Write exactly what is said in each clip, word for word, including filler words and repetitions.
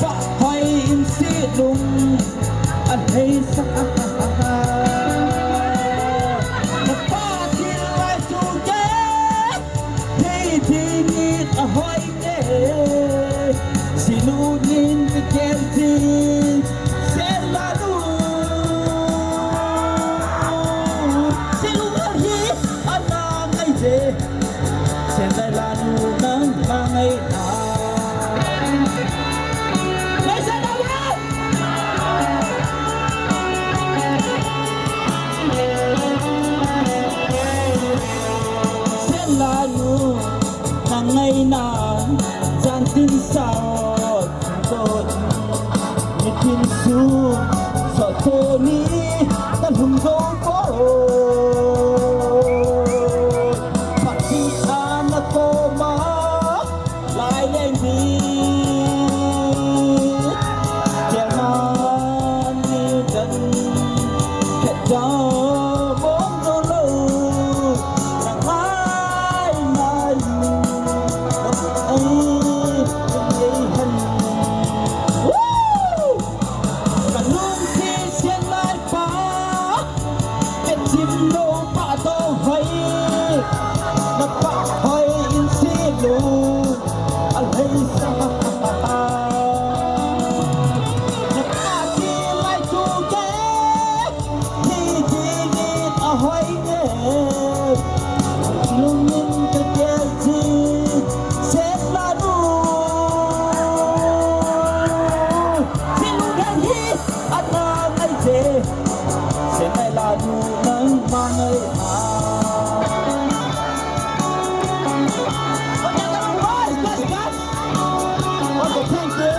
Pa hoi in si lung a hei sa. Na pa thil lai chu ke. Hei ti ni a hoi ke. Si lu nin ke ken ti. Sen la lu. Si lu hi a na ngai je. Sen la lu nang ma ngai na. Sen la nu, nang ngai na, jan tin sao, so, ni tin su, so to ni, ta lung go ko. Pati ana ko ma, lai leng ni. Kel man ni dan. Khet jong bom jong lo. Na ngai ngai. Ai, ai, ai, han. Woo! Ka lungsi sian lai pa. Ka chim lo pa dong hoi. Na pa hoi in si lo. A lei sa. Na pa ti lai tu ke. Ti ti ni a hoi nge. Lungin ka kel ti. Set la nu. Ti lu ke hi. Ana ngai je, sen ngai la nu nang ma ngai a. Okay, thank you.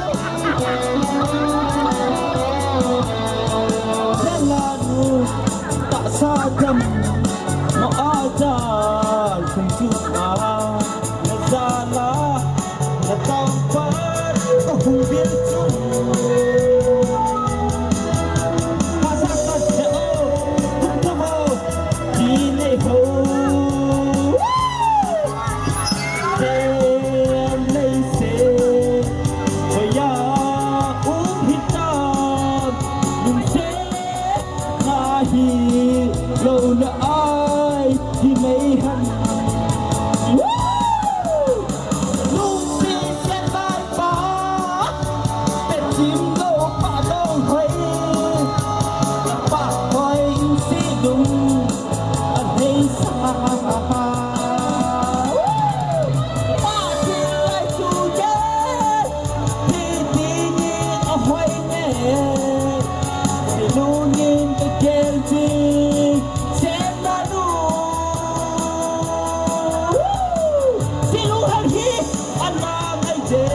Sen la nu, ta sa jam, ma a ja, sun chu a. Na jala, na taupan, ka hung bil chu. Ka sa ka se o, hung ka mo, di nei ho. Tem nei se, hoya, um hi ta, um se. Nahi lo na ai hi mei han. Woo! Lungsi sian lai pa, pe chim lo pa dong hoi, pa hoi in si lung, a hei sa. Woo! Pa chim lai chu ye. Ti ti ni a hoi ne. Si lu nin ka kel ti. Sen la nu. Si lu hal hi. Ana ngai je.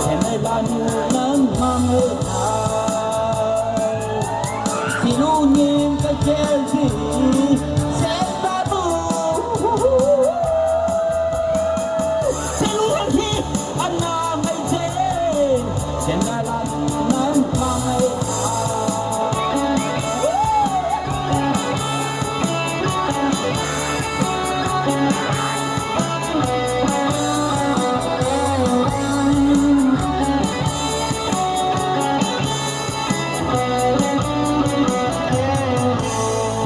Sen la nu nang ma ngai. Si lu nin ka kel ti. Sen la nu. Si lu hal hi. Ana ngai je. Sen la la nang ma ngai.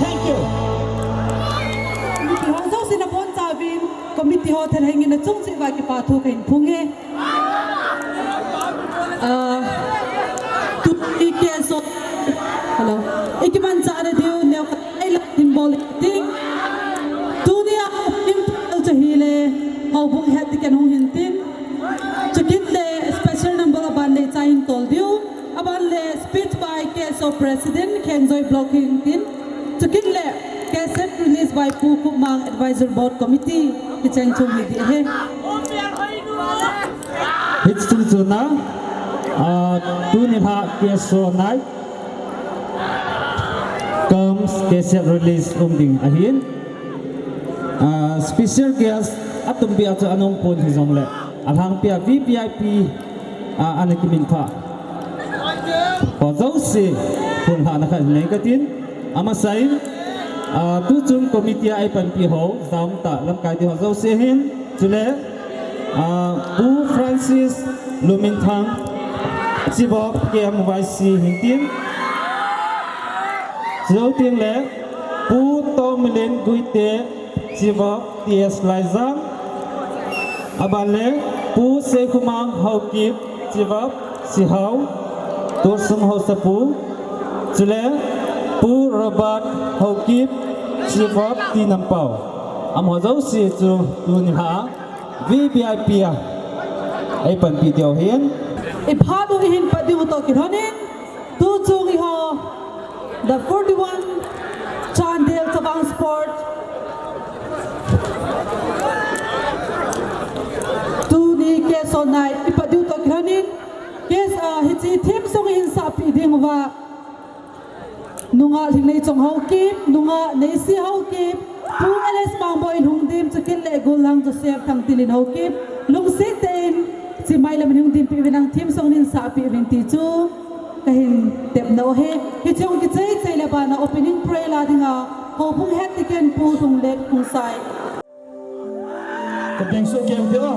Thank you. Committee ho jouse nabonchauvin, committee ho thalheng in nachung cheh uva kipa thu kahin phong e. Ah, tuni K S O, hello. Ikimanchah na diu, neo ka ai la tin bol ting. Tunia, tin bol cha hile, houbung het ti ken hung hin tin. Chukit le special number aban le cha hin tol diu. Aban le speech by K S O President, Khengjoi Block hin tin. Chukit le cassette release by Pu Khupmang Advisor Board Committee, kicheng chung hi di he. Hiche chung chun a, ah, tuni lha K S O night comes cassette release um ding ahin. Ah, special guest atumpi a chu ana um pon hijongle, alhangpi a V V I P, ah, ana kiminthah ho jouse, phone lhahna khat nei katin. Amasan, ah, tuchung committee a eipanpi ho, jaum tah lamkai ding ho jouse hin, chule, ah, Pu Francis Luminthang, Chivop K M Y C hin tin. Chuteng le Pu Tomilen Guite, Chivop T S Laijang. Aban le Pu Seikhomang Haokip, Chivop Sihao, Torsung Haosapu. Chule Pu Robert Haokip, Chivop T Nampao. Amaho jouse chu tuni a V V I P a eipanpi diu ahin. Iphat u ihin pat diu toh kilhonin, tuchung eiho, the forty-one Chandel Chavang Sport. Tuni Keso Nai ipat diu toh kilhonin, Kes, ah, hiche theme song ihin sahpeh diu va. Nungah Lhingneichong Haokip, nungah Neisi Haokip, Pu L S Mangboi Lhungdim, chukit le Gollang Joseph Thangtilin Haokip, lungset tah in, chimai lam in hung dinpi uvin lang theme song ihin sahpeh uvin ti chu kahin tepna u ahi. Hiche hung kichai chai le bana opening prayer la dinga, houbung head deacon Pu Lhunglet Khongsai. Ka peng so kem te o.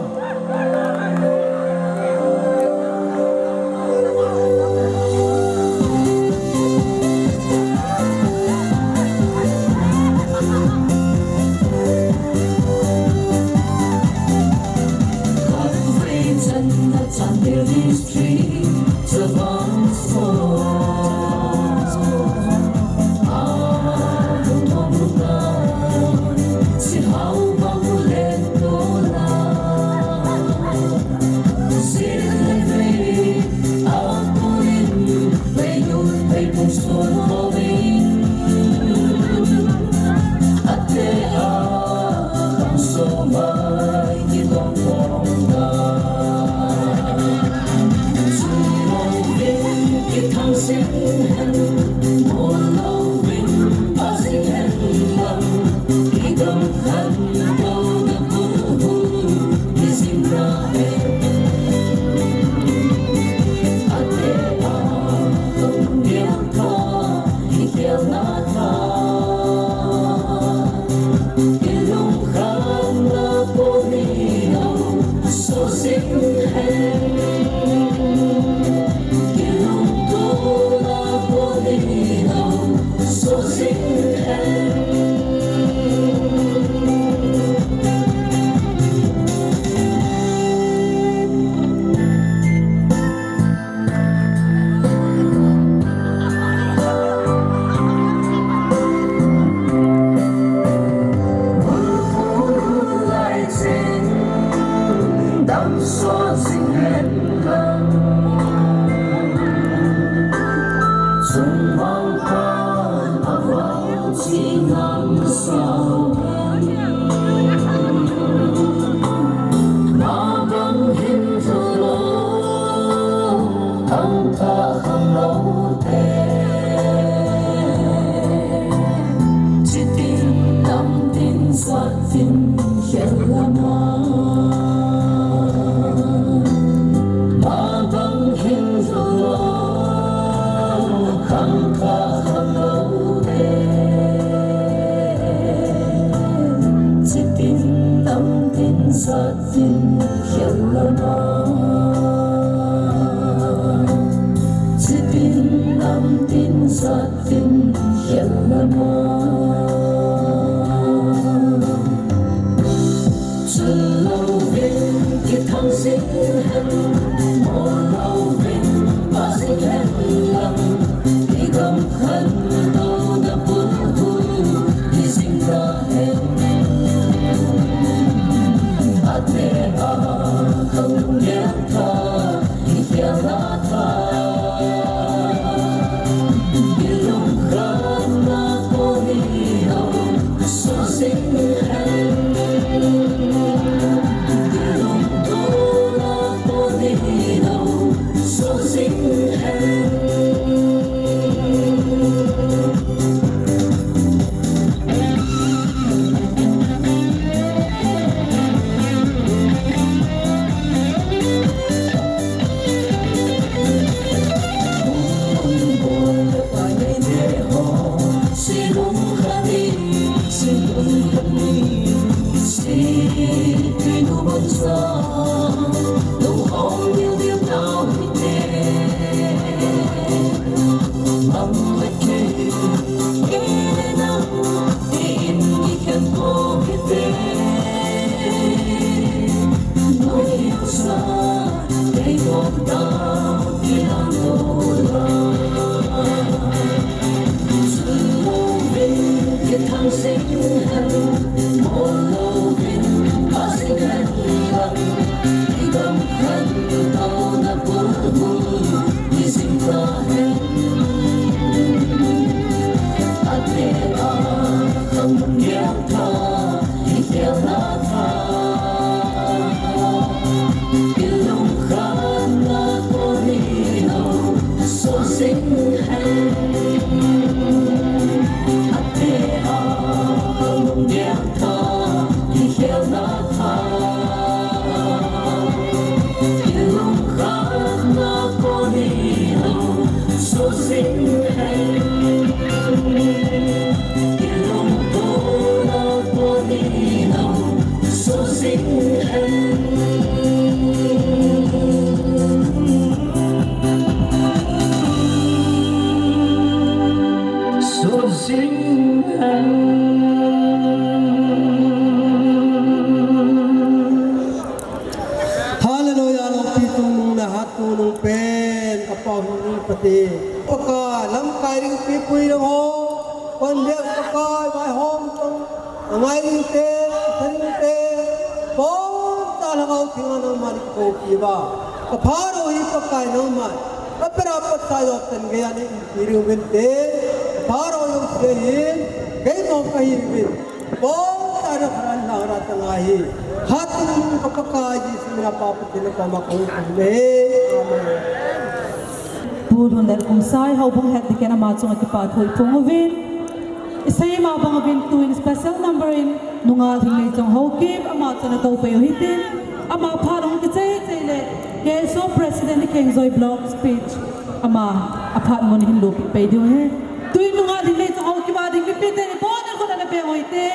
Hallelujah, lungpi tungnung le hattunung pen ka Pa hi Pathen. Pakai, lamkai ding pi pui ding ho, kon deu Pakai, vaihom tong, angai ding te, sa ding te, boncha Lhagao Theng a nangma ni ko pi ba. Ka Pharaoh hi Pakai nangma, ka pera pat sa yo ten ge ani pi ding vin te, ka Pharaoh yo se hin, kei mo ka hi vin. Boncha Lhagao Theng a nangma hi, hattunung ka Pakai Jesu min a Pa Pathen ka ma ko pi ne. Amen. Pu Lhunlal Khunsai, houbung het dingin ama chunga kipa thu iphong uvin. Isei ma bang uvin tuin special number in Nunga Lhingleichong Haokip ama chunga tou pei u hitin. Ama phat hung kichei chei le K S O President Khengjoi Block speech ama aphat mun hin lup pei diu ahi. Tuin Nunga Lhingleichong Haokip a ding mipi teni boncha khut ana peng u hite.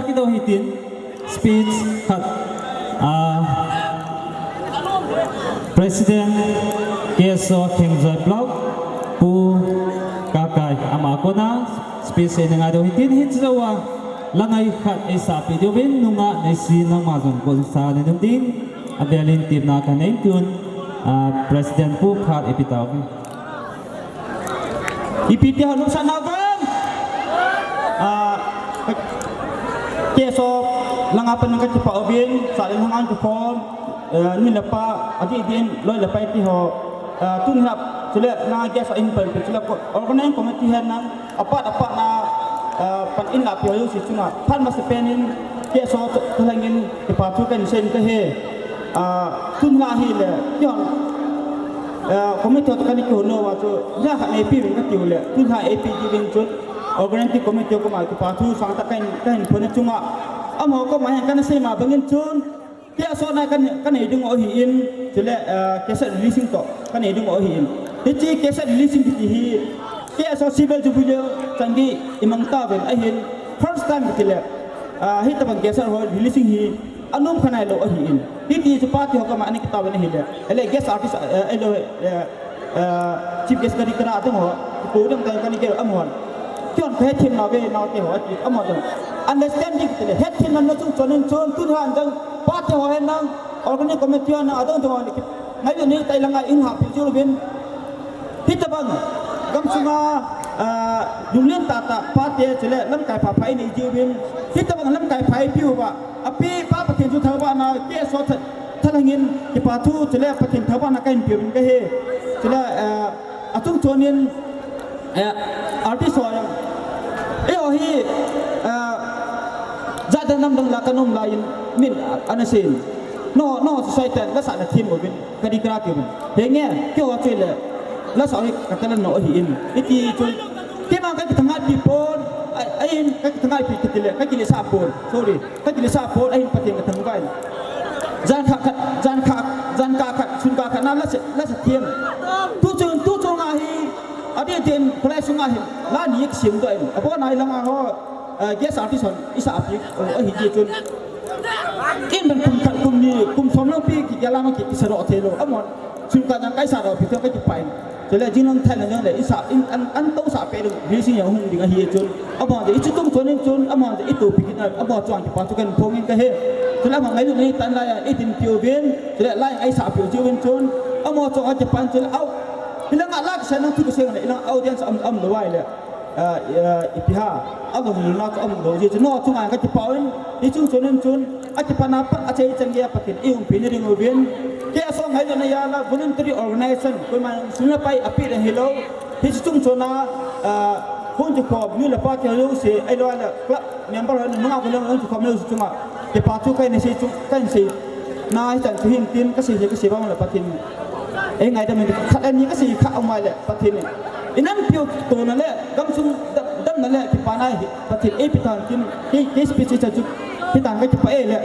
Kidou hitin speech khat, ah, President K S O Thengjoi Block, Pu Kakai, ama kona speech eina ngaidou hitin, hiche jouva la ngai khat eisahpeh diuvin, nungah neisi nangma jong kona sa nei nom din, avelin tepna kanei tun, ah, President pu phat eipeh tauve. Ipi ti ho nung sa na vang. Ah, K S O langa pat nung kakipah uvin, sa le langa kikhom, eh, nu le pa, adih din, loi le pai ti ho, eh, tun hap, chule langa K S O in pan, chule ko, organizing committee hen nang, apat, apat na, eh, pan in la pi ho jouse chunga, phat masapen in, K S O thalheng in, kipa thu kahin sei in kahe, ah, tun la hi le, ti ho, eh, committee ho toh kana kihou uva chu, ja khat neipi uvin katiu le, tun la eipeh diuvin chun, organizing committee ho koma kipa thu sangtah kahin, kahin phon a chunga, amaho koma hin kana sei ma bangin chun, K S O na kan, kanei ding u ahin, chule, eh, cassette releasing toh, kanei ding u ahin. Hiche cassette releasing kiti hi, K S O Silver Jubilee chan gei imang tauvin ahin, first time kiti le, ah, hitobang cassette ho releasing hi, anom kha nailou ahin. Hiti chu party ho koma ana kitauvin ahile. Ele guest artist, eh, elo, eh, eh, chief guest kadi kana adang ho, ko dang dang kani ke amahon. Kion kahethem nauve, naote ho, ati, amahon. Understanding tile, hethem na chung chon in chon, tun han dang, party ho hen nang, organizing committee ho nang, adang dang ho, ngailut nei tai langa in hahpeh jiuvin. Hitobang, gamsunga, ah, lunglen tahtah, party chule, lamkai phapha inei jiuvin. Hitobang lamkai pha eipeh uva, apepa Pathen chu thangvahna, K S O tha-, thalheng in, kipa thu, chule Pathen thangvahna kahin peuvin kahe. Chule, eh, achung chon in, eh, artist ho, eiho hi, eh, jat dang nam dang la kanom laiyin, min, ana seiyin. No, no, society, la sa na them uvin, kadi kara ti uvin. Henge, keiho chule, la sa hi ka talent no ahin. Iti chu, keima kakithangvah pi pon, a, ahin, kakithangvah pi kiti le, kakilesa pon. Sorry. Kakilesa pon ahin Pathen kathangvah in. Jan khat khat, jan khat, jan kah khat, sun kah khat na lasa, lasa them. Tu chung, tu chung a hi, adeh deh in, kholai sunga hi, la ni kisem doh in. Abon a hi langa ho, eh, guest artist hon, isahpeh, oh, ahi jeh chun. In ben kum khat, kum ni, kum som lang pi, kigel a ma ki, kisa doh thei lou. Amahon, Chun ka jang kaisa doh pi teng kakipah in. Chule jinglang thaina jong le, isa, in, an, an tousah peh ding, releasing jong hung ding ahi chun. Abang jeh, ichu tung chon in chun, abang jeh, itopi kit na, abang chuang kipa chu kahin phong in kahe. Chule abang ngailutna hi tan lai a, eighteen pi uvin, chule lai a isahpeh jiuvin chun. Abang chuang kakipah in chule, au. Hilanga la kisei nang thu kisei nang le, ilang audience um, um lou vai le. Ah, ah, ipi ham, alunglutna chu aum lou jeh chun, no, chunga kakipah in, hiche chung chon in chun, akipana pat achai chan geiya Pathen in eiumpi na ding uvin, K S O ngailutna jal a voluntary organization, koiman sum le pai apeh ding hilou, hiche chung chon a, ah, hung kikhom, nu le pa kihou jouse, ahilou le club member ho, nungah volunteer hung kikhom jouse chunga, kipa thu kahin sei chu, kahin sei. Na hichan chu hin tin kasei hi kasei bang le Pathen. Ei ngaidam in khat ani kasei kha umai le Pathen. Inam piu tona le gamsung dam, damna le kipana hi Pathen eipeh tan tin. Kei, kei speech hichan chu peh tan kakipah e le.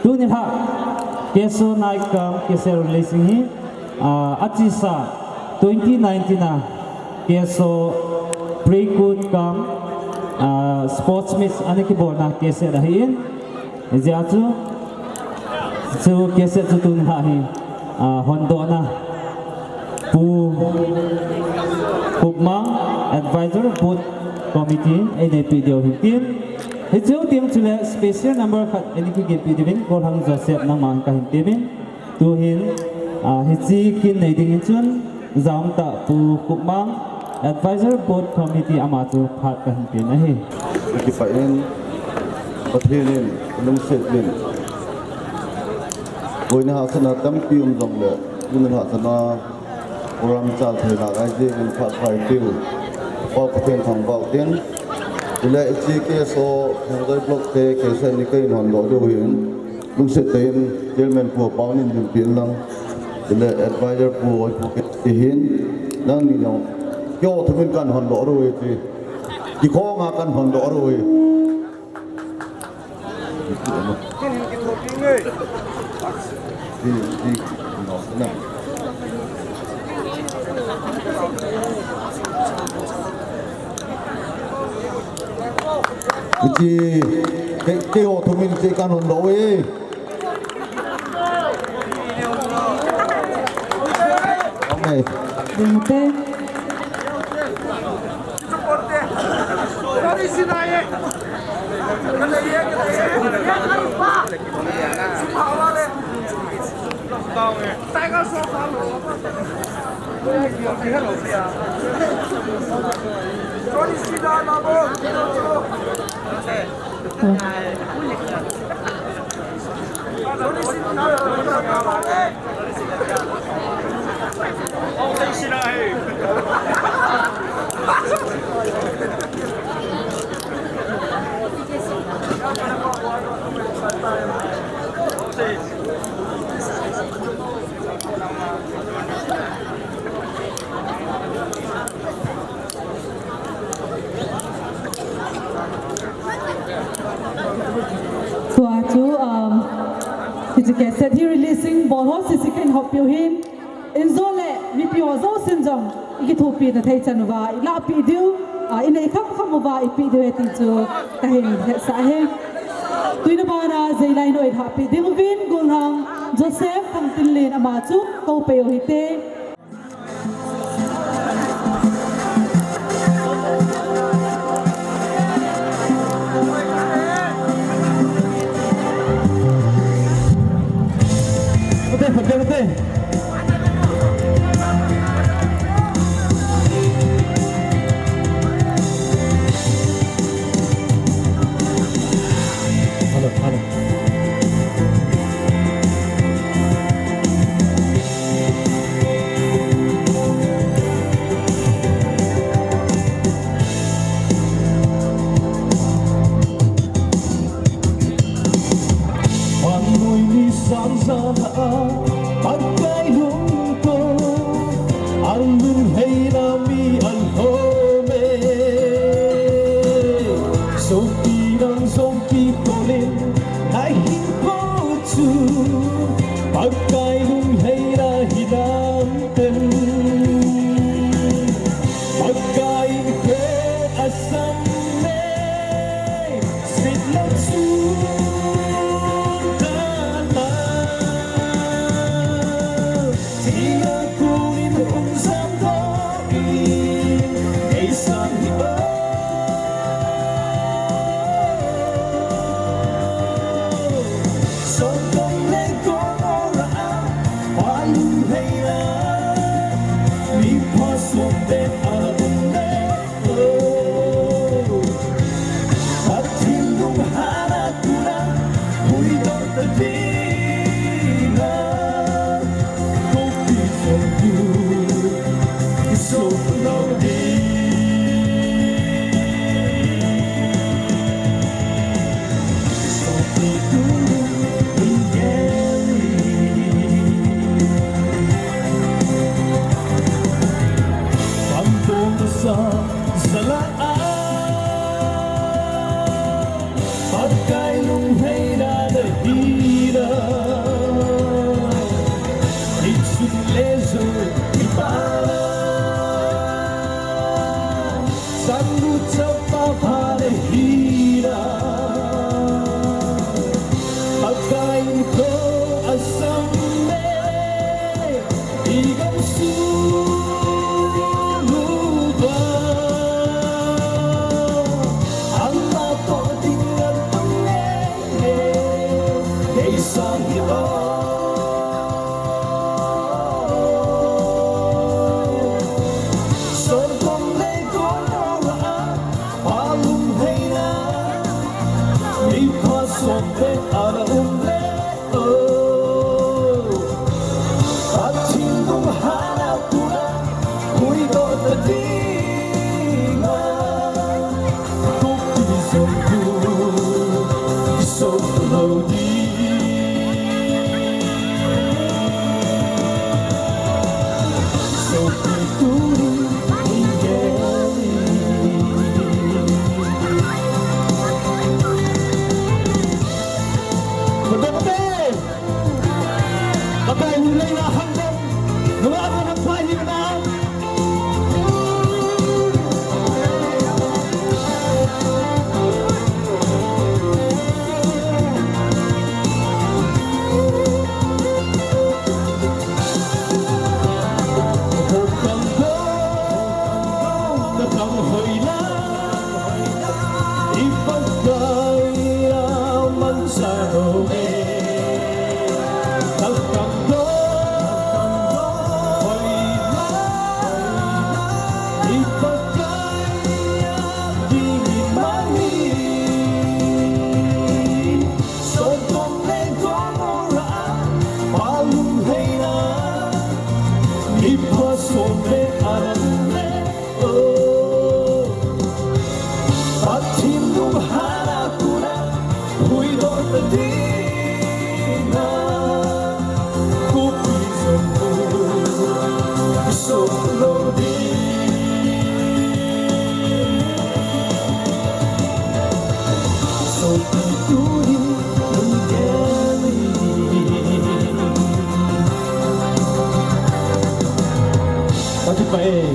Tuni lha, K S O night cum cassette releasing hi, ah, achesa twenty nineteen a K S O pre-kut cum, ah, sports meet ana kibolna cassette ahin. Hijeh chun, chu cassette chu tuni lha hi, ah, hondohna Pu Khupmang, Advisor Board Committee, eina peh diu ahin tin. Hichu teng chule special number khat eina kiginpeh diuvin, Golhang Joseph nangman kahin temin. Tuhin, ah, hiche kin nei dingin chun, jaumtah Pu Khupmang, Advisor Board Committee ama chu phat kahin pen ahi. Kipah in, Pathen in, lungset in. Boina hahsatna tampi um jongle, tuni hahsatna program chal thei nalai jeh in phat kahin peh u. Pa Pathen thangvah in. Chule hiche K S O, Khengjoi Block te, K S O ni kahin hondoh diu ahin. Lungset tah in Chairman Pu Paonin dinpi in lang. Chule Advisor Pu Oipu kiti hin. Nangni jong. Keiho thumin kahin hondoh diu ahi ti. Kikhonga kahin hondoh diu ahi. Hiche, kei, keiho thumin hiche kahin hondoh e. Okay. Ding te. Tua chu, um, hiche cassette hi releasing bol ho sese kahin houpi u ahin. Injo le mipi ho jousen jong ikithopi na thei chan uva, ilahpi diu, ah, inei kham kham uva ipeh diu ahi ti chu kahin hetsah ahi. Tuin abana Zeilai noi lhahpi ding uvin Golhang Joseph Thangtinlen ama chu kou peh u hite. Pakai lungto, alunghei na mi alhome. Sopi nang song kitolin, ahin pochu. Pakai lunghei na hilam ten. Pakai ke asam me. Pakai lunghei na da hira. Ichun lezo ipara. Sangu chapa pare hira. Pakai ko asam me.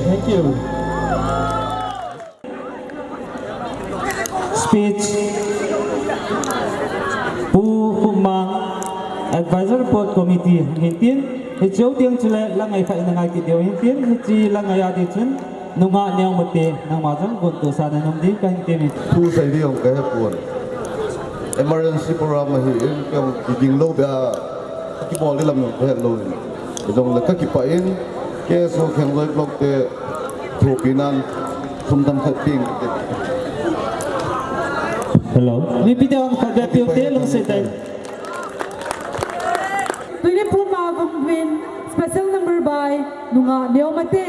Thank you. Speech. Pu Pumang, Advisor Report Committee, hintin, hiche jou teng chule, la ngai khat in ngai kit diu hintin, hiche la ngai a di chun, nungah Neomate, nangma jong gon tohsa na nom din kahin temin. Thu sei ding jong kahe pon. Emergency program ahin, kei jong kiging lou beh a, kibol ding lam jong kahe lou in. Hijongle kakipah in, K S O Khengjoi Block te, Thopi nan, thum thang khat ping. Hello. Mipi te hon khat beh piu te lungset tah in. Tuile Puma Vungvin, special number by Nungah Neomate.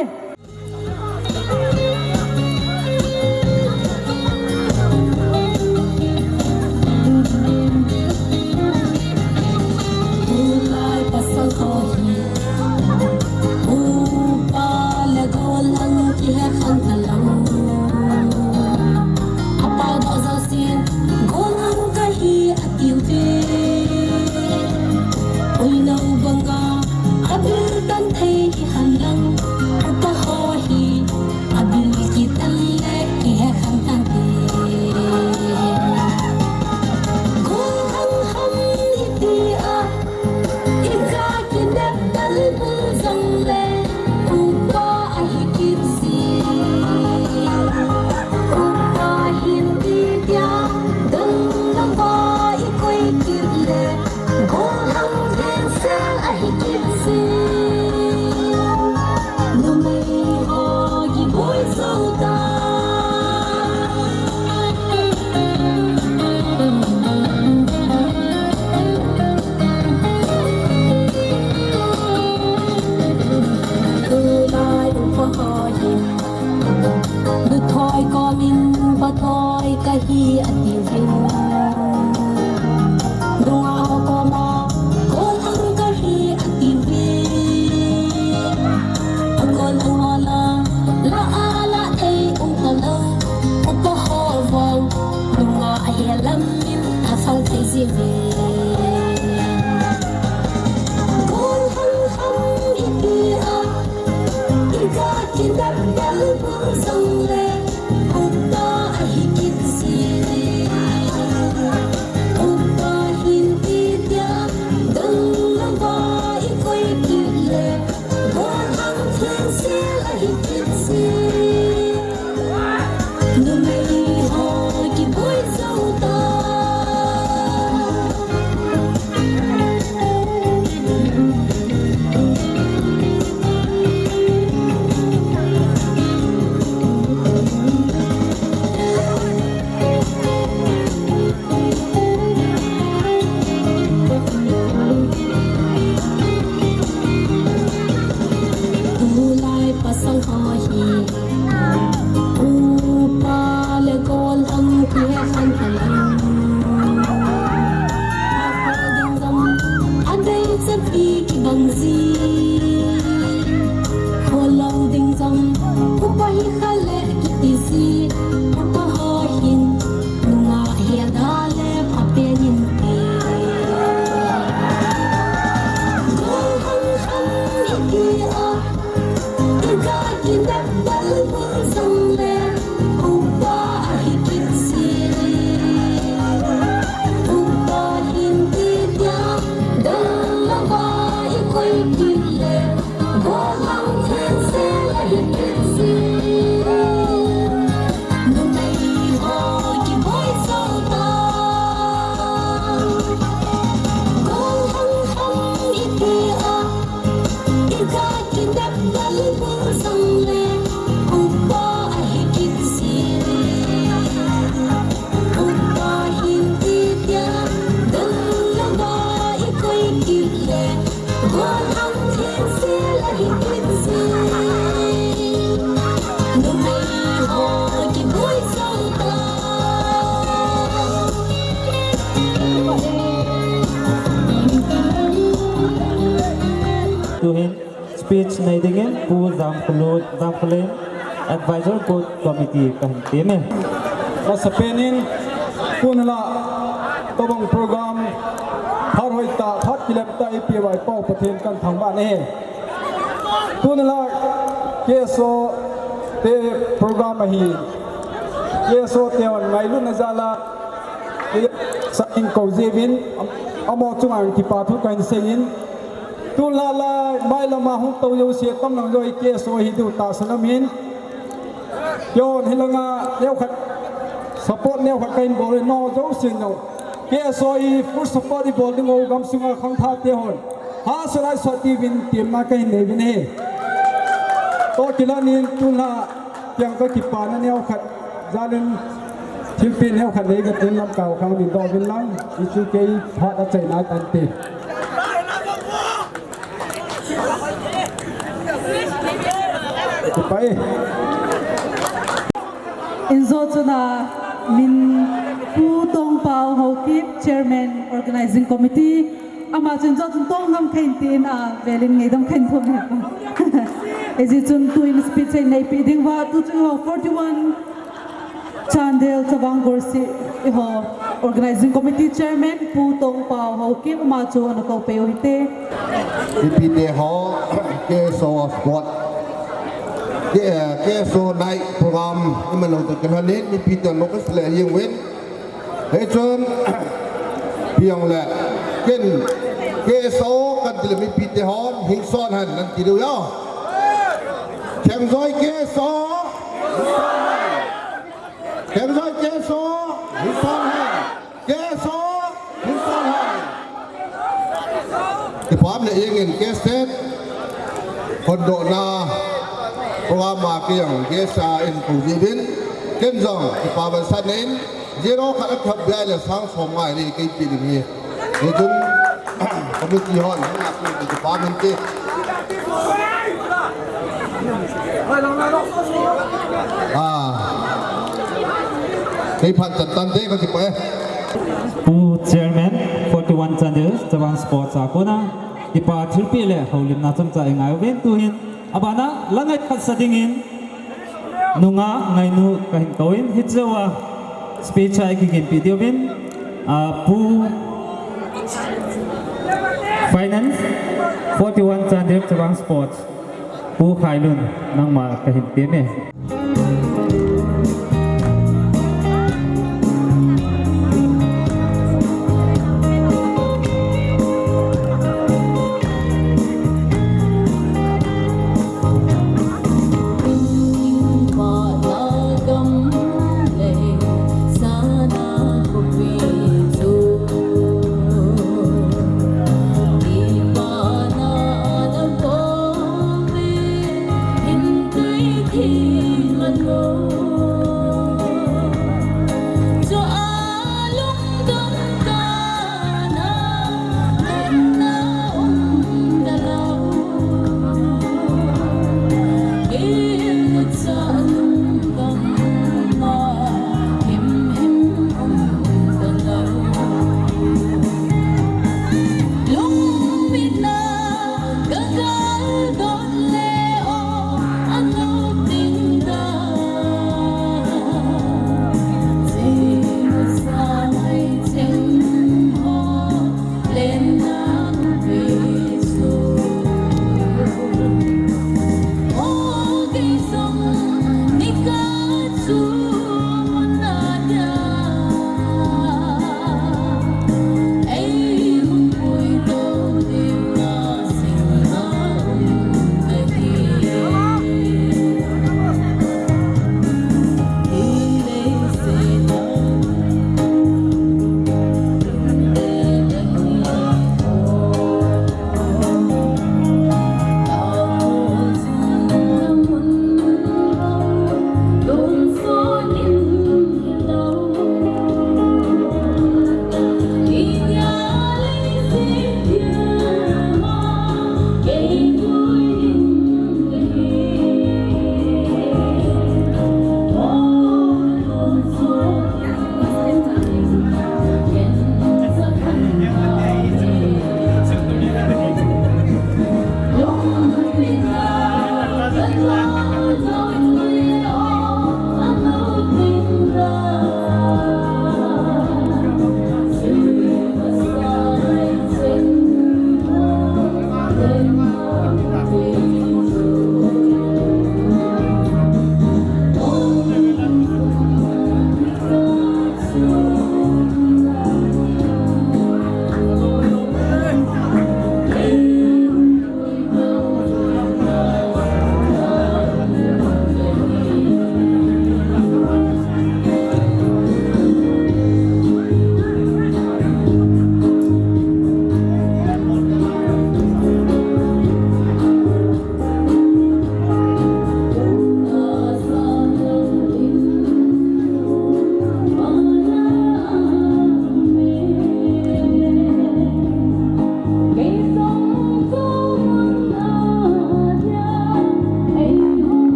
Lam in a phal thei jing ve. Kol hang hang i ti a, i ga kinep bal bul jong le, upa ahi kit si. Upa hin ti tia, dang lava i koi kit le, kol hang theng sel ahi kit si. Numei ho kiboi jou ta. Tulai pasal ho hi, upa le kol hang kihe khan talang. Kol ding jong, adei chapi kibang ji. Kol lou ding jong, upa hi kha le kiti ji. Upa ho hin, nungah hi ada le phapen in ti. Kol hang hang i ti a, i ga kinep bal bul jong le, upa ahi kit si. Upa hin ti tia, dang lava i koi kit le, kol hang theng sel ahi kit si. Numei ho kiboi jou ta. Kol hang hang i ti a, i ga kinep bal bul jong le, upa ahi kit si. Upa hin ti tia, dang lava i koi kit le, kol hang theng sel ahi kit si. Numei ho kiboi jou ta. Tuhin speech nei dingin Pu Jamkhlu-, Jamkhlen, Advisor Board Committee kahin teme. Masapen in, tun la, tobang program, phat hoitah, phat kilem tah eipeh uva i Pau Pathen kathangvah e. Tun la, K S O te program ahi. K S O te hon ngailutna jal a, sa in kou jiuvin, am-, amaho chunga kipa thu kahin seiyin. Tun la la, mailam a hung tou jouse tamlhang jong hi K S O hi diu tahsan aumin. Keiho hilanga neokhat, support neokhat kahin bol e, nangho jousen jong K S O hi full support ibol diu, gamsunga khangthah te hon hahsa lai sot diuvin temna kahin nei uvin ahi. Toh kilah in tun la, tiang kakipana neokhat, jal in thilpeh neokhat nei katin lamkai khang min doh uvin lang, hichu kei phat achaina tante. Kipa e. Injo chuna min Pu Tongpao Haokip, Chairman, Organizing Committee. Ama chun jo chun tong ngam khen tin a, velin ngaidam khen thum he. Ejeh chun tuin speech neipe ding uva, tu chun ho forty-one Chandel Chavang Gorsi, eiho Organizing Committee Chairman Pu Tongpao Haokip ama chu ana kou peh u hite. Mipite ho, K S O sport, K-, eh, K S O night program iman lou toh kilhonin, mipite ho kasileh jing uvin. Hichun, piang le, ken, K S O kati le mipite hon, hing son hen, nan ti diu ahi. Khengjoi K S O. Khengjoi K S O, hing son hen. K S O, hing son hen. Kipa um le jingin K S O hon dohna program a kei jong guest a kahin kou jiuvin. Ken jong kipa ban sah in, zero khat athap bia le sang som ngai ni kei ti ding ahi. Hichun, committee hon, hung a kei kipa min te. Ah. Kei phat chan tante ka kipa e. Pu Chairman, forty-one Chandel Chavang Sports a kona, kipa thilpeh le houlimna chomcha i ngai uvin tuhin. Abana, la ngai khat sa dingin, nungah ngainu kahin kou in, hiche a speech a i kiginpi diuvin. Ah, Pu Finance, forty-one Chandel Chavang Sports, Pu Khailun, nangma kahin teme.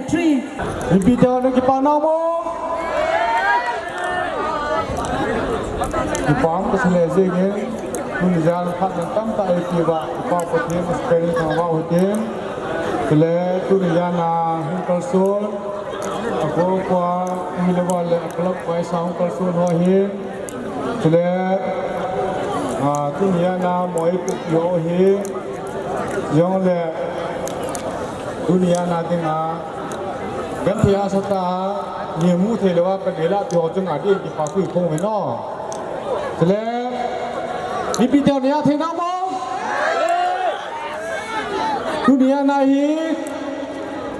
Three. Mipi te hon kipa namo. Kipa kasei le jingin, tuni jan phat tamtah eipeuva, Pa Pathen, Spirit Thangvah Pathen. Chule tuni jana hung kalson, akopa, ahilou le club wise a hung kalson ho hin. Chule, ah, tuni jana moipu ho hin. Jongle, tuni jana dinga, genthei asatah a, neimu thei louva, kanei lah pi ho chunga din kipa thu iphong uve no. Chule, mipi te hon neiya thei namo. Tuni jana hi,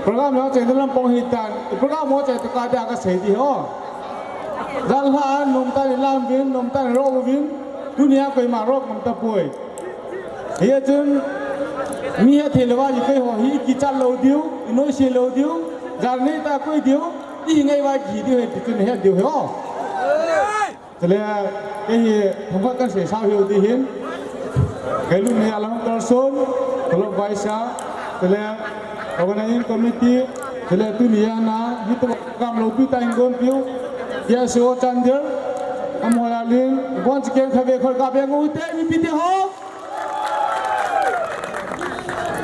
program ho chai lampang hitan, program ho chai tokah dia kasei di ho. Janhi a nomtah in ilam uvin, nomtah in iroh uvin, tuni a koima roh ngam tapoi. Hijeh chun, mi hethei louva, ikoi ho hi, ikichat lou diu, inoise lou diu, jan neitah koi diu, ihi ngei uva kihi diu ahi, tichun het diu ahi o. Chule, kei hi, thangvah kaseisah u hi u ti hin, kei lungni a lang kalson, club wise a, chule, organizing committee, chule tuni jana, hitia program loupi tah in gonpiu, K S O Chandel, amaho jal in, bon chicken khatvei khol kabe ngou te, mipi te ho.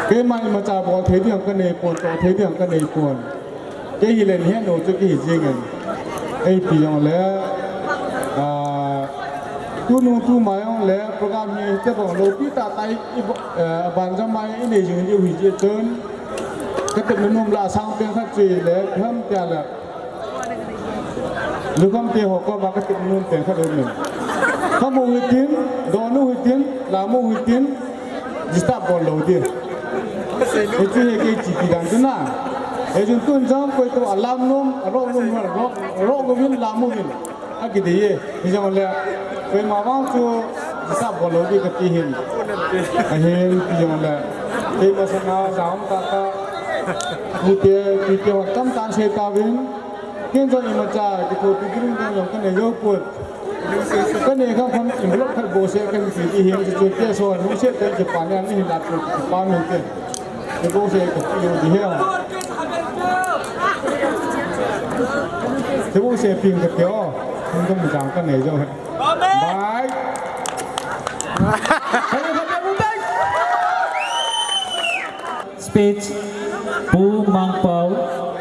Keima imacha bol thei ding kanei pon, toh thei ding kanei pon. Kei hi len hian lo chu kei hi jingin. Eipi jongle, ah, tunung tumai jongle, program hi hitobang loupi tah tah i, i, eh, banjam a inei jing diu hijeh chun. Katepna nom lah a sang pen khat chu ahile, ipi ham tia le. Lukham te ho koma katepna nom pen khat aumin. Khamu hitin, donu hitin, lamu hitin, disturb bol lou ding. Hichu hi kei chipi dan chu na. Hichun tun jong koi toh alam nom, aroh nom, aroh, aroh uvin, lam uvin. Akidei e, hijongle, koima vang chu disturb bol lou ding kati hin. Ahin, hijongle, kei masanga, jam tah tah, pute, pute ho tamtah sei tauvin. Ken jong imacha, kithopi ding jong kanei jou pon. Kanei kham kham envelope khat bou seh kahin pe ding ahin, chuchu K S O lungset tah in kipa nei, nei hin lah pon, kipa nei te. Kei bou seh kape jou ding ahi. Kei bou seh pe kape o. Ken jong imacha kanei jou ahi. Bye. Speech, Pu Mangpao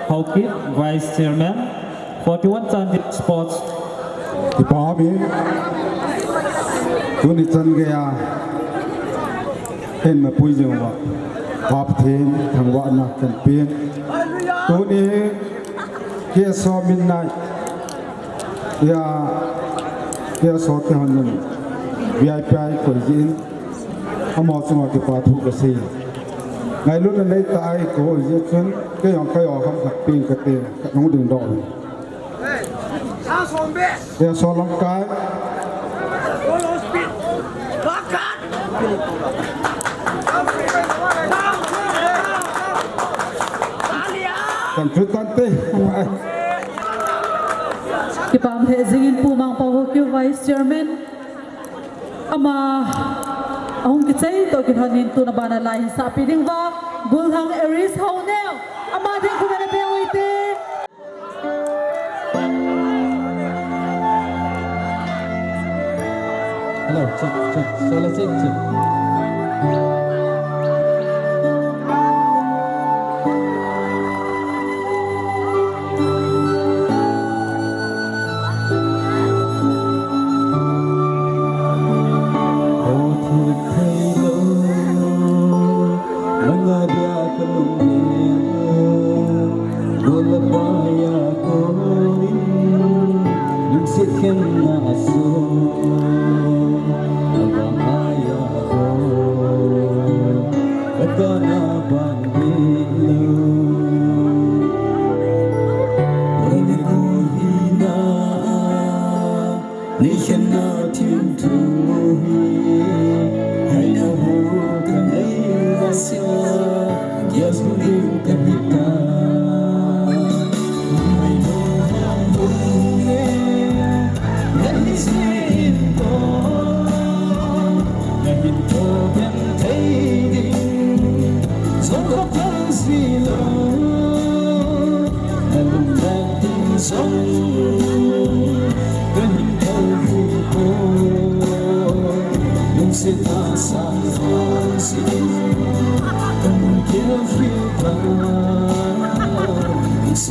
Haokip, Vice Chairman, forty-one Chandel Sports. Kipa umin, tuni chan geiya, eima pui jing uva, Pa Pathen thangvahna kahin pen. Tuni, K S O min nai, ya, K S O te hon in, V I P a ikoi jin, amaho chunga kipa thu kasei. Ngailutna neitah a eikou jeh chun, kei jong kei o kham khat pen kate, kahung dingdoh uve. Kei so lamkai. Kan chu tante. Kipah lheh jingin Pu Mangpao Haokip Vice Chairman. Ama ahung kichai toh kilhonin tuna bana lai hin sahpi ding uva, Bulhang Aris Haoneo. Ama ding khut ana pe u hite. Hello, check, check. Solo check, check. Nikhen na thim thu hi, hai na hu ka nei na sia, ya su ding ka hi ta. Mai no ham bun ne, na ni se in ko, na hin ko ben thei ding, so ko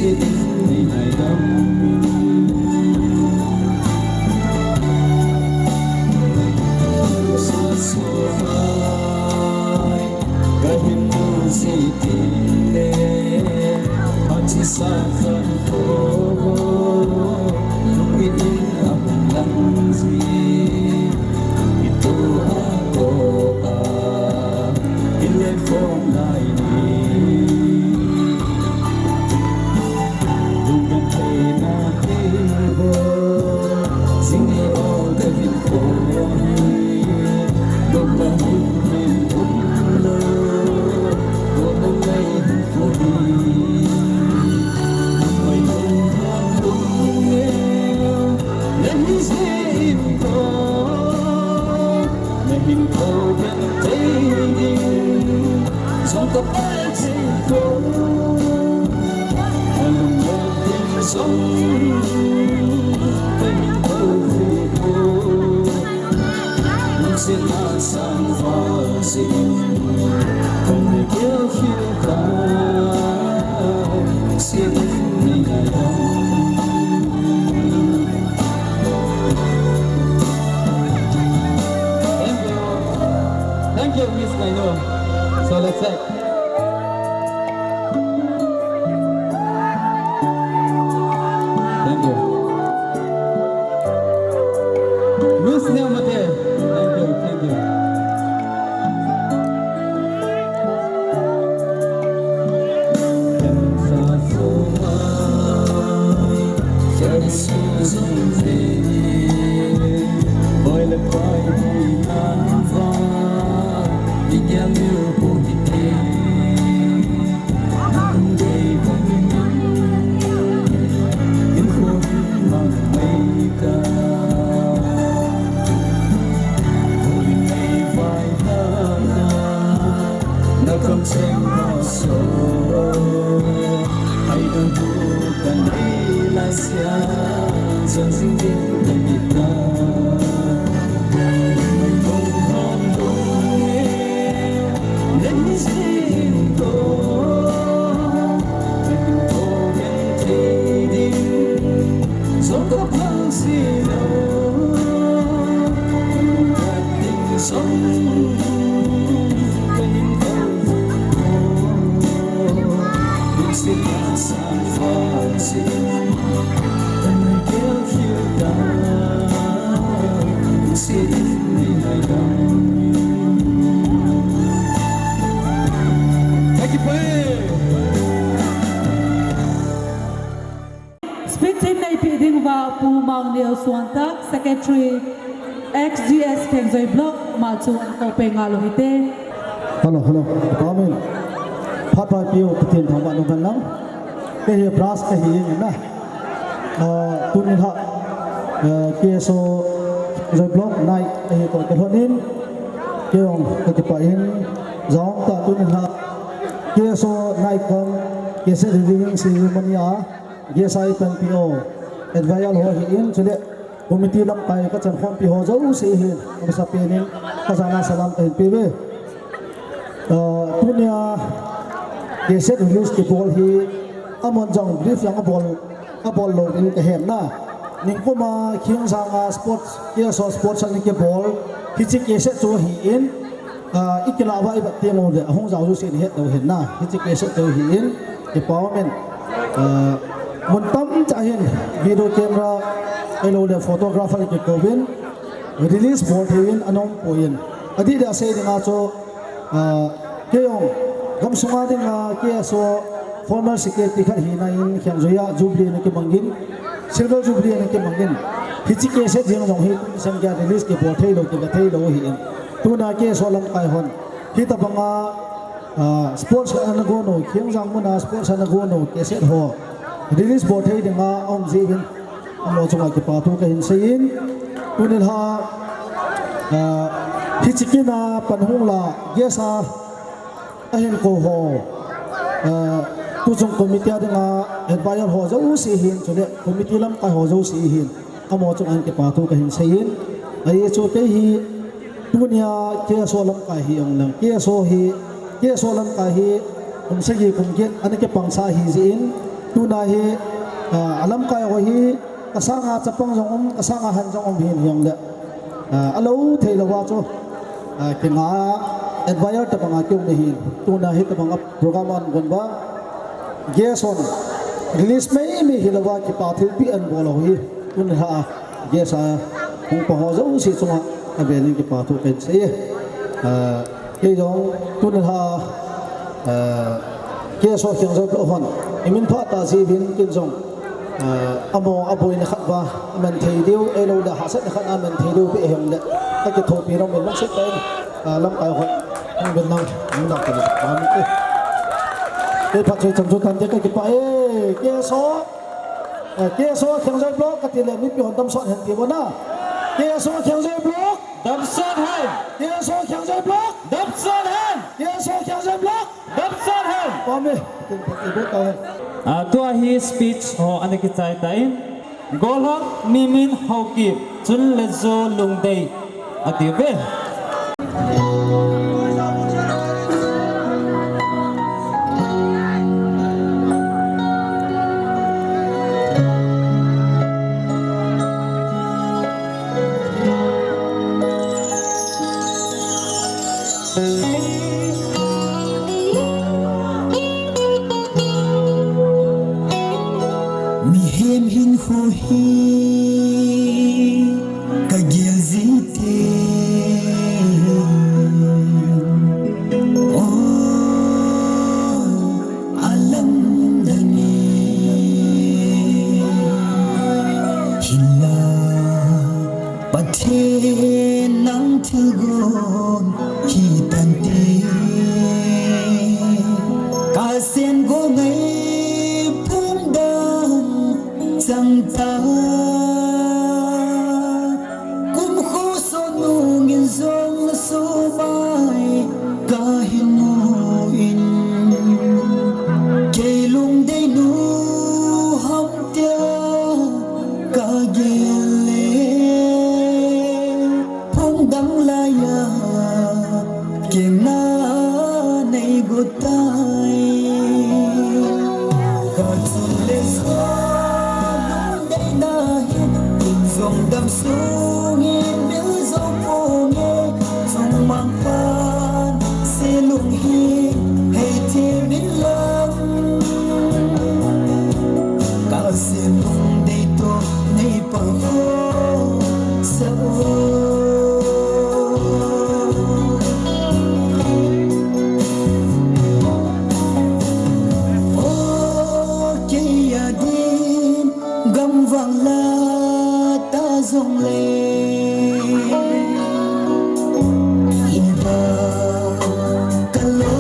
Thank you, Miss Kaino. So let's say. Thank you. Miss Neomate. Thank you, thank you. Speech in neipeh ding uva Pu Mangneo Suantak, Secretary, X G S Khengjoi Block, ama chu ahin kou peh ngal u hite. Hello, hello. Amen. Phat pha piu Pathen thangvah in umhen lang. Kei hi brass kahi in na. Ah, tuni hin, ah, K S O Khengjoi Block night ahi toh kilhon in. Kei jong kakipah in. Jong ta tuni hin K S O night kom, K S O releasing ceremony a, K S I pen P O, advisor ho ahin, chule committee lamkai kachan khompi ho jouse ahin, amasa pen in kajana salam kahin pe uve. Ah, tunia K S O release kibol hi, amahon jong brief jong abol, abol lou ding kahen na. Ningkum a Khengjang a sports, K S O sports ana kibol, hiche K S O chu ahin, ah, ikilah uva ivet teng uleh, ahung jao jouse in ihet lou ahin na, hiche K S O chu ahin, kipa umin. Ah, mun tamtah hin video camera ahilouleh photographer kikouvin, release bol thei uvin ana um poi. Adih dih a sei dinga chu, ah, kei jong gamsunga dinga K S O formal secretary khat hina in Khengjoi a jubilee ana kimangin, silver jubilee ana kimangin. Hiche K S O jeng jong hi tuni chan geiya release kibol thei lou, kivet thei lou ahin. Tuna K S O lamkai hon hitabanga, ah, sports ana gon u, Khengjang muna sports ana gon u, K S O ho release bol thei dinga aum jeh uvin, amaho chunga kipa thu kahin seiyin. Tuni hin, ah, hiche kin a pan hung la, guest a ahin kou ho, ah, tuchung committee a dinga advisor ho jouse ahin, chule committee lamkai ho jouse ahin. Amaho chunga kipa thu kahin seiyin. Ahi chu kei hi tunia K S O lamkai hi ong lang. K S O hi, K S O lamkai hi kum sagi kum get ana kipangsa ahi jeh in, Tuna hi, ah, alamkai ho hi, kasanga chapang jong um, kasanga han jong um hin hijongle, ah, alou thei louva chu, ah, kinga advire tabanga kium ahin. Tuna hi tabanga program ahin gon uva, guest hon release mei mei hilouva kipa thilpeh ahin bol u hi. Tuni lha a guest a hung pang ho jouse chunga avel in kipa thu kahin sei e. Ah, kei jong tuni lha a, ah, guest ho Khengjoi Block hon imin phat a jeh uvin ken jong, ah, amaho aboina khat uva aman thei diu, ahilouleh hahsatna khat a aman thei diu beh hijongle, kakithopi nom in, lungset tah in, ah, lamkai hon hung ven lang, hung lang tah in, ah, kei phat choi cham chu tante, kakipah e. Guest ho, eh, guest ho Khengjoi Block kati le mipi hon damsot hen ti uvin na. Guest ho Khengjoi Block. Damsot hen. Guest ho Khengjoi Block. Damsot hen. Guest ho Khengjoi Block. Damsot hen. Pame. Tin phat i bo ta hen. Ah, tua hi speech ho ana kichai tan. Golhang Mimin Haokip, chule Jo Lungdei ati uve. Mihem hinkho hi kagel jing teng, o, alamdang e. Hinla Pathen nang thilgon hitante, kasen go ngai phung dang chang ta. Kum kho sot nung in jong na so mai kahin mu in, kei Lungdei nu ham tia kagel le, phung dang laiya kei na nei got tai. Kachun le jong Lungdei na hin, in jong damsung in bil jou ponge, chungmang pan se lung hi hei thim in lang. Kase Lungdei toh nei pang ho sa o. O, kei a din gam vang la ta jong le, in ba ka lo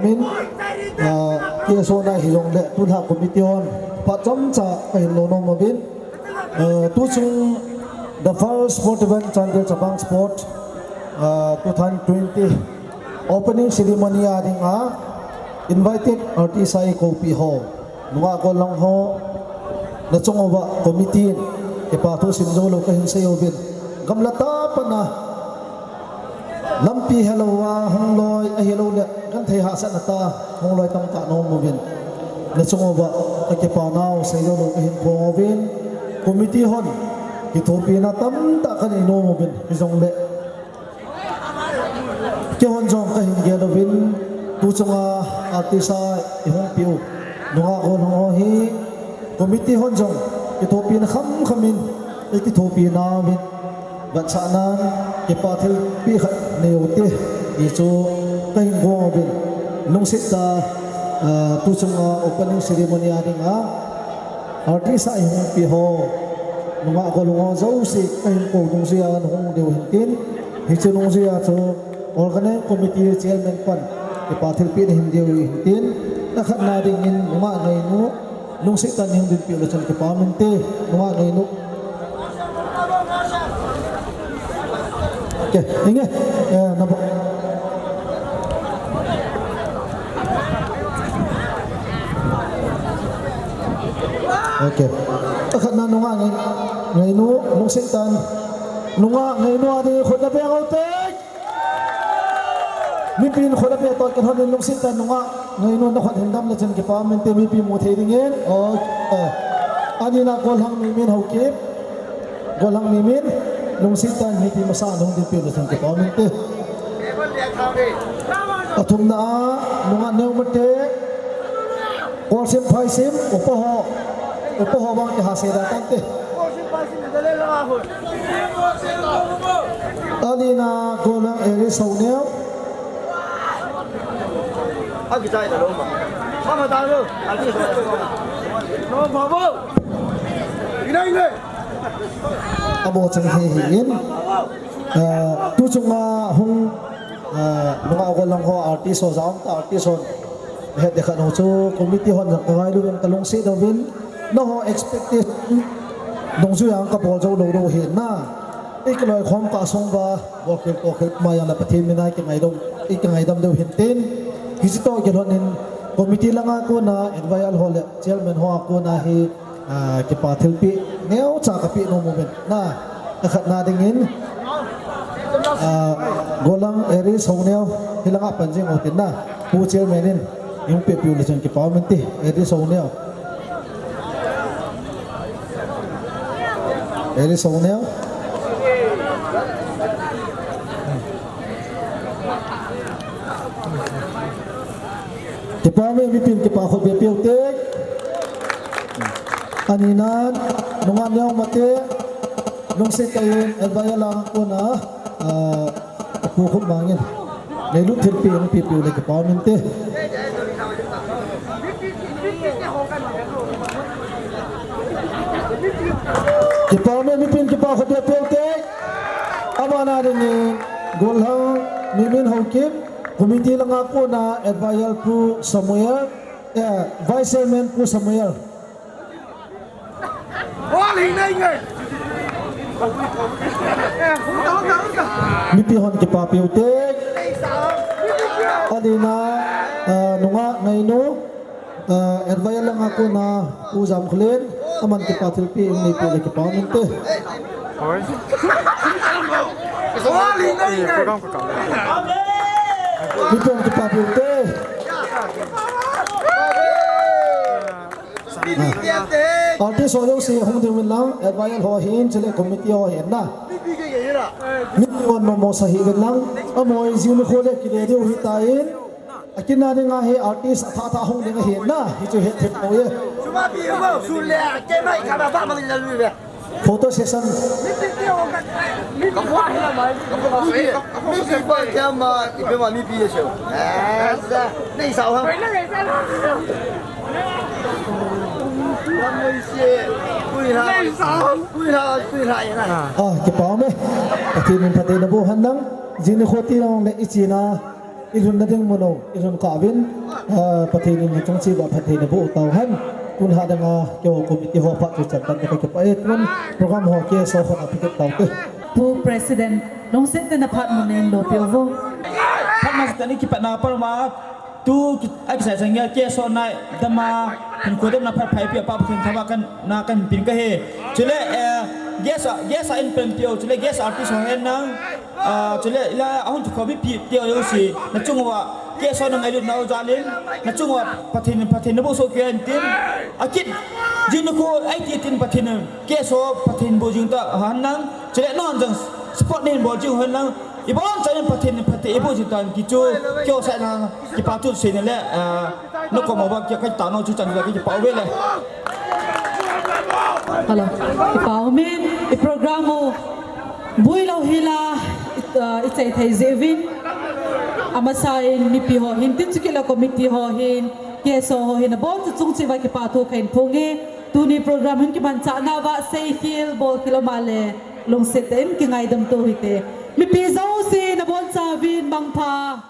Min, ah, T S O na hijongle, tulha committee hon, phat chomcha kahin lo nom uvin. Ah, tuchung the first sport event Chandel Chabang Sport, ah, two thousand twenty opening ceremony a dinga invited artist a ikoupi ho, nungah gollhang ho, nachung uva committee in kipa thu sim jou lou kahin sei uvin. Gamla tah a pat a lampi helou a hung loi ahilou le genthei hahsatna tah a hung loi tamtah na um uvin, nachung uva kakipa nau sei jou lou kahin phong uvin, committee hon kithopina tamtah kanei nom uvin, hijongle keihon jong kahin gel uvin, tuchunga artist a ihung piu nungah gollhang ho hi committee hon jong kithopina khamkham in ikithopi nauvin, vetsahnan kipa thilpeh khat nei uvin ti chu kahin gong uvin, lungset tah a, ah, tuchunga opening ceremony a dinga artist a ihung pi ho, nungah gollhang ho jouse kahin kou dungjuiya nahung diu hintin, hiche nungjuiya chu organizing committee chairman pan kipa thilpeh nahin diu hintin, akhatna dingin nungah ngeinu, lungset tah in hung dinpeh uleh chun kipa um inte, nungah ngeinu. Okay, inge, eh, nabo. Okay. Akhatna nungah ngei, ngeinu, lungset tah in. Nungah ngeinu a ding khut nabeng ute. Mipin khut abeng to, keiho in lungset tah in nungah ngeinu nakhut hin dam lechun kipa um inte, mipi mu thei dingin. Oh, eh. Anina gollhang Mimin Haokip. Gollhang Mimin, lungset tah in mipi masa a nahung dinpeh lechun kipa um inte. Athumna a, nungah Neomate. Kolsim Phaisim, upa ho. Upa ho bang kihasei da tante. Anina gollhang Eri Soneo. Amo chang hi hi in. Ah, tuchunga hung, ah, nungah gollhang ho artist ho jong ta artist ho. Hetding khat ho chu committee hon jong ka ngailu uvin ka lungset uvin. Nangho expectation dungjuiya kabol jou lou lou hina. Ikiloi khom kah sung uva, bolkhel tokhel maiya le Pathen mina ikingaidam, ikingaidam diu hintin. Hiche toh kilhonin committee langa kona, advisor ho le chairman ho a kona hi, ah, kipa thilpeh neocha kapeh nom uvin. Na, akhatna dingin, ah, gollhang Eri Soneo, hilanga pan jing utin na. Pu chairman in, ihung pehpeh ulechun kipa um inte, Eri Soneo. Eri Soneo. Kipa um e, mipin kipa khut beng peh ute. Anina, nungah Neomate, lungset tah in, advisor langa kona, ah, Pu Khupmang in. Neilut thilpeh, hung pehpeh uleh kipa um inte. Kipa um e, mipin kipa khut beng peh ute. Abana dingin, gollhang Mimin Haokip, committee langa kona, advisor Pu Samuel, eh, vice chairman Pu Samuel. Mipi hon kipa peh ute. Anina, ah, nungah ngeinu, ah, advisor langa kona Pu Jamkholen, aman kipa thilpeh in neipeh le kipa um inte. Mipi hon kipa peh ute. Artist ho jouse hung diu vin lang, advisor ho hin, chule committee ho hin na. Mipi hon momo sa hih uvin lang, amaho jing nikho le kile diu hitan, akinna dinga hi artist athah thah hung ding ahin na, hichu hethem pou e. Photo session. Ah, kipa um e. Pathen in phatthei naboh hen lang. Jing nikho ti lang le ichena. I lhunna ding mun u, i lhun kah uvin, ah, Pathen in nachung cheh uva phatthei naboh tauhen. Tun hading a, keiho committee ho phat chu chan tan ka kipah e, tun program ho K S O hon a piket tau te. Pu President, lungset tah in aphat mun in lopi uvo. Phat masa tah in kipatna parma, tu ki, a kisai sang ya K S O nai, dama, hin ko dam na phat phai pi apa Pathen thava kan, na kan pin kahi. Chule, eh, guest, guest in pen pio, chule guest artist ho hen nang, Ah, chule ila ahung chu khobi pi tio jouse, nachung uva K S O na ngailut nau jal in, nachung uva Pathen, Pathen naboh soh kei in tin, akit jing nikho ahi tin Pathen, K S O Pathen boh jing tah hen lang, chule nahon jong support nahin bol jing hen lang, ibon chan in Pathen, Pathen iboh jing tah in ti chu, keiho side a kipa thu seina le, ah, nakom uva kei, kei tao nau chu chan le kipah uve le. Hello. Kipah umin, i program u bui lou hila, i, uh, i chai thei jeh uvin. Amasa in mipi ho hin, tin chukit le committee ho hin, K S O ho hin, abon chu chung cheh uva kipa thu kahin phong e. Tuni program hin kimanchah nauva, seikhel, bolkhel um a le, lungset tah in kingaidam to hite. Mipi jouse, nabonchauvin, mangpha.